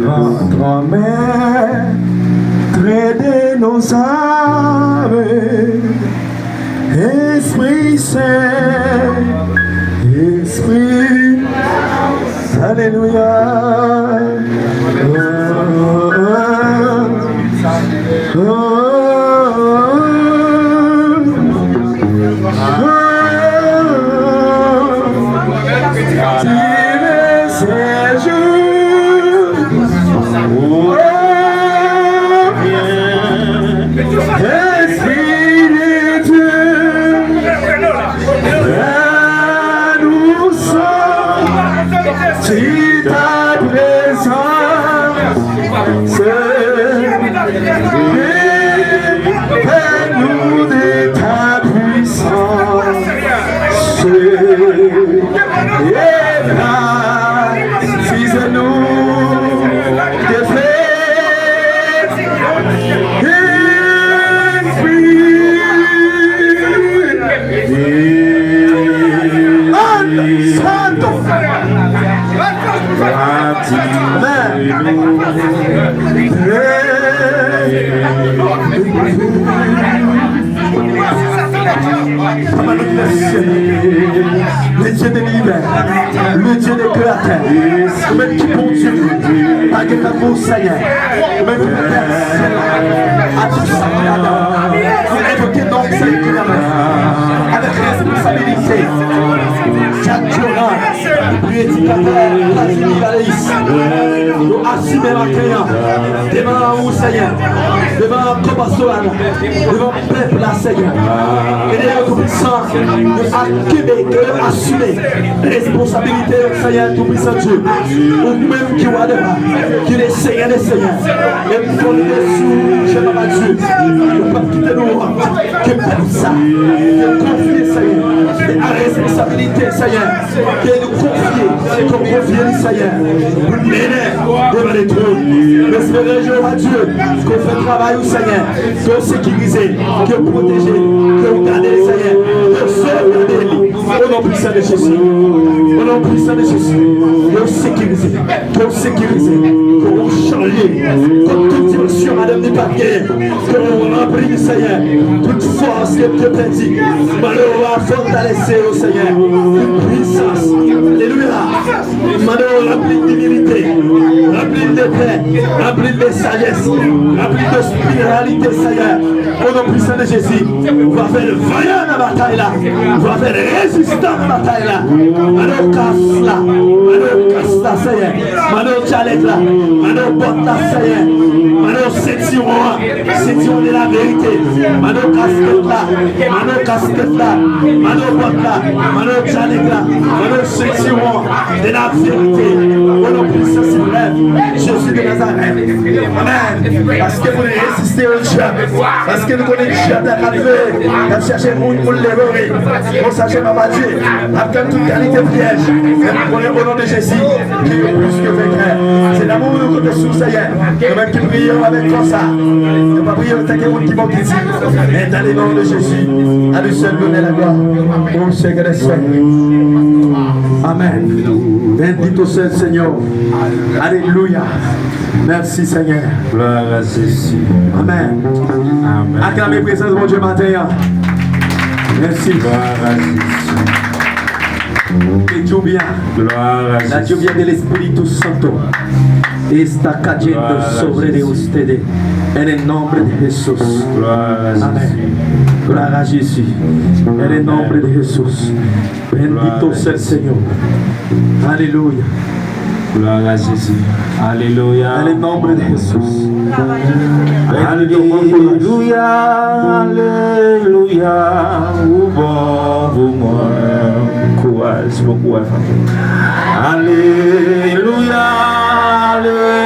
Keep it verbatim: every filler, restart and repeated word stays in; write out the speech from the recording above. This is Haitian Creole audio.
Notre Maître de nos âmes, Esprit Saint, Esprit, Alléluia. Esprit de Dieu, nous sommes si ta présence, fais-nous de ta puissance. Et baptise-nous de feu. Santo. Amen. Papa nou ki nan syèl, le Dieu de l'univers, le Dieu de créateur, ou menm ki Bondye, pa gen tankou w, Senyè. Ou menm ki fè syèl la, a tout sa ki ladan l. Nou envoke non w, Senyè, ki nan men avèk responsabilite. Chak dyoran, predikatè, Vladimir Aleis, nou asime maten an devan ou, Senyè, devan kò pastoral la, devan pèp la, Senyè. Ede yo, Toupisan, yo kenbe, ke yo asime responsabilite yo, Senyè Toupisan Dye. Ou menm ki wa dè wa, ki le Senyè dè senyè. E m konnen ke si w, Papa Dye, ou p ap kite nou, ke pèp sa, ke konfye, Senyè, e a responsabilite, Senyè, ke nou konfye, ke w konfye li, Senyè, pou mennen devan le twòn. M espere, Jewova Dye, ke w fè travay ou, Senyè, ke w sekirize, ke w pwoteje, ke w gade, Senyè, ke w sovgade li. O non pwisan de Jezi. O non pwisan de Jezi. Ke w sekirize, ke w sekirize, ke w chanje, kot tout dimansyon madanm li pa t genyen. Ke w ranpli li, Senyè, tout fòs ke l te pèdi. Mande w a fòtalese yo, Senyè, tout pwisans. Alelouya. Mande w ranpli l dimilite, ranpli l de pè, ranpli l de sajès, ranpli l de spiralite, Senyè. O non pwisan de Jezi, ou va fè l vanyan nan batay la. Ou va fè l rezistan nan batay la. Mande w kas la, mande w kas la, Senyè. Mande w djalèt la, mande w bòt la, Senyè. Mande w sentiwon an, sentiwon de la verite. Mande w kaskèt la, mande w kaskèt la, mande w bòt la, mande w djalèt la, mande w sentiwon de la verite. O non pwisan siprèm, Jezi de Nazarèt. Amèn. Paske pou nou reziste o dyab, paske nou konnen dyab la ka leve, l ap chache moun pou l devore. Konsa, Jewova Dye ap tann tout kalite pyèj. Men nou konnen o non de Jezi, ke yo plis ke venkè. Se lanmou nou konte sou Senyè. Nou menm ki priye w avèk kò sa. Nou pa priye w tanke moun ki bò ki di. Men dans le nom de Jésus, à lui seul donner la gloire. Au Seigneur des Seigneurs. Amen. Bendito sea el Señor. Aleluya. Mèsi, Senyè. Gloire à Jésus. Amèn. Amèn. Aklame prezans Bondye maten an. Mèsi. Gloire à Jésus. Que lluvia. Gloire à Jésus. La lluvia del Espíritu Santo está cayendo sobre de ustedes. En el nombre de Jesús. Gloire à Jésus. Amén. Gloire à Jésus. En el nombre de Jesús. Bendito sea el Señor. Aleluya. Gloire à Jésus. Aleluya. En el nombre de Jesús. Aleluya, aleluya, ou bon pou mwen. Kouraj, bon kouraj, fanmi. Aleluya, aleluya.